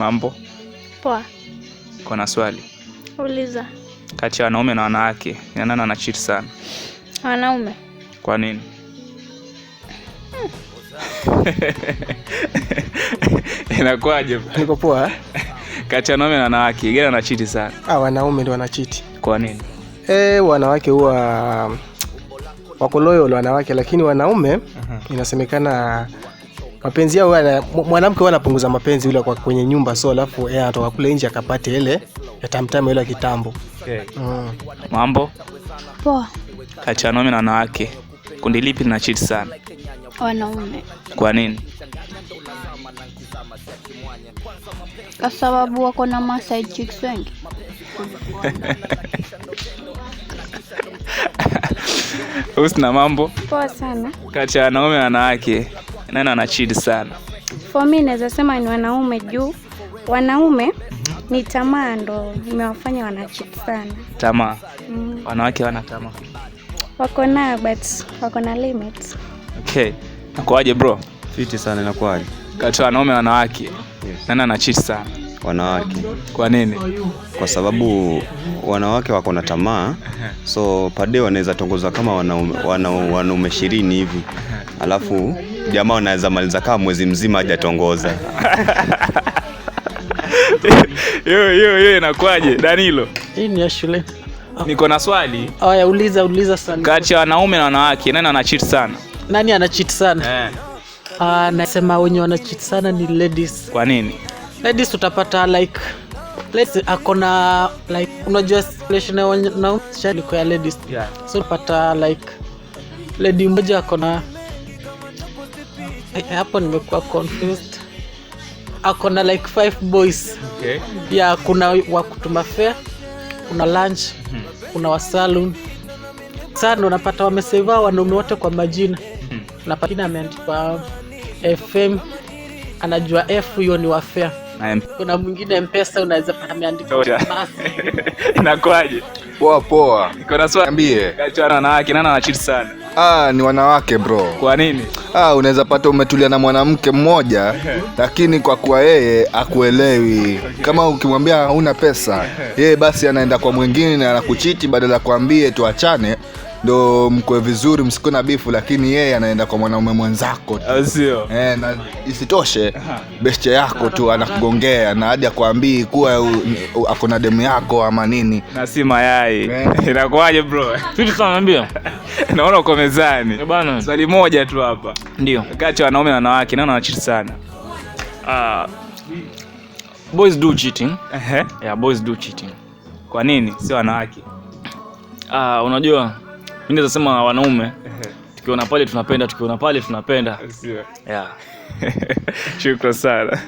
Mambo. Poa. Kuna swali. Uliza. Kati ya wanaume na wanawake, ni nani ana cheat sana? Wanaume. Kwa nini? Inakuwaje? Niko poa. Kati ya wanaume na wanawake, gani ana cheat sana? Ah, wanaume ndio wanachiti. Kwa nini? Wanawake huwa wako loyal wanawake, lakini wanaume inasemekana mapenzi yao, mwanamke huwa anapunguza mapenzi yule kwa kwenye nyumba, so alafu yeye anatoka kule nje akapate ile ya tamtamu ile kitambo. Okay. Mambo? Poa. Kati ya wanaume na wanawake, kundi lipi lina cheat sana? Wanaume. Kwa nini? Kwa sababu wako na ma side chicks wengi. Husna, mambo? Poa sana. Kati ya wanaume na wanawake, nani ana cheat sana? For me naweza sema ni wanaume juu wanaume ni tamaa ndo imewafanya wana cheat sana. Tamaa. Wanawake wana tamaa. Wako nayo but wako na limits. Okay. Nakuaje bro? Fiti sana, inakuaje? Kati ya wanaume na wanawake, Yes. nani ana cheat sana? Wanawake. Kwa nini? Kwa sababu wanawake wako na tamaa, so pade wanaweza tongoza kama wanaume 20 hivi, alafu jamaa wanaweza maliza kama mwezi mzima hajatongoza. Yo yo yo, inakuaje Danilo? Hii ni ya shule. Niko na swali. Haya, uliza swali. Kati ya wanaume na wanawake, nani ana cheat sana? Nani ana cheat sana? Nasema wenye wana cheat sana ni ladies. Kwa nini? Ladies utapata like let's akona like unajua relation ya wanaume iko ya ladies. Yeah. So utapata like lady mmoja akona, hapo nimekuwa confused. Akona like 5 boys. Okay. Yeah, kuna wa kutuma fare, kuna lunch, kuna wa saloon. Sana unapata wameseva wanaume wote kwa majina. Unapata jina ameandikwa FM, anajua F hiyo ni wa fare. Kuna mwingine M-Pesa unaweza pata ameandikwa basi. Inakuaje? Poa poa. Niko na swali. Niambie. Kati ya wanawake, nani ana cheat sana? Ni wanawake bro. Kwa nini? Unaweza pata umetulia na mwanamke mmoja lakini kwa kuwa yeye akuelewi. Kama ukimwambia huna pesa, yeye basi anaenda kwa mwingine na anakuchiti, badala ya kuambie tuachane ndo mkwe vizuri msiko na bifu, lakini yeye anaenda kwa mwanaume mwenzako tu. Sio. Na isitoshe beste yako tu anakugongea na hadi akwambii kuwa ako na demu yako ama nini. Na si mayai. Inakuaje bro? Vitu sana niambia. Naona uko mezani. Bana. Swali moja tu hapa. Ndio. Kati ya wanaume na wanawake, nani ana cheat sana? Boys do cheating. Yeah, boys do cheating. Kwa nini sio wanawake? Unajua mimi naweza sema wanaume tukiona pale tunapenda, tukiona pale tunapenda. Sio. Yeah. Shukrani sana.